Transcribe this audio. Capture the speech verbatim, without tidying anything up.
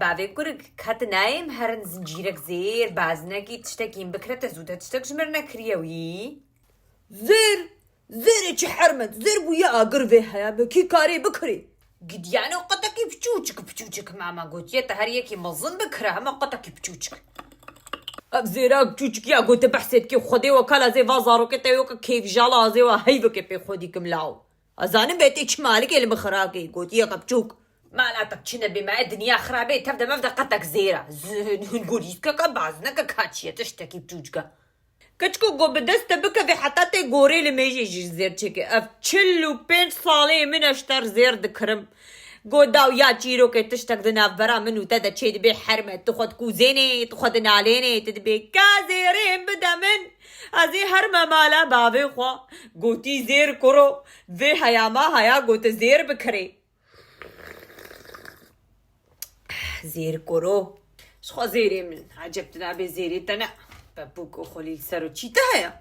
Bavê kurik, ka tu nayê em herin zincîrek zêr, bazinekî, tiştekî em bikire, te zû te tiştek ji mir nekiriye wî? Zêr? Zêrê çi hermet? Zêr bûye agir vê heyamê. Kî karê bikirê? Gidiyane qutekî piçûçik, piçûçik, mama gotiye te her yekî mezin bikire, hema qutekî piçûçik. Ev zêra piçûçik ya gote behsê dikê Xwedê we kala zê va zarokê te yoke kêfjala zê we heyvekê pê xwe dîkim law. Ezanim bê tê çi malikê li min xirabkê, gotiye qepçûk. Mala te çi nebê me, dinya xirabê, tev de mev de qetek zêra. Hûn gorîskeke bazineke kaçiye, tiştekî piçûçike. Keçiko go bi dest te bikeve heta tê gorê li mêjê jî zêr çêke. Ev çil û pênc salê min e ji te re zêr dikirim. Go daw ya çîrokê tiştek di navbera min û te de çê dibê herme. Tu xwe dikûzênê, tu xwe dinalênê, tu dibê ka zêrê min bide min. Ez ê herme mala bavê xwe. Gotî zêr kuro, vê heyama haya go tu zêr bikirê. Zêr kuro. Ji xwe zêrê min. Eceb tu nabê zêrê te ne. Pepûk û xwelî li ser û çî te heye?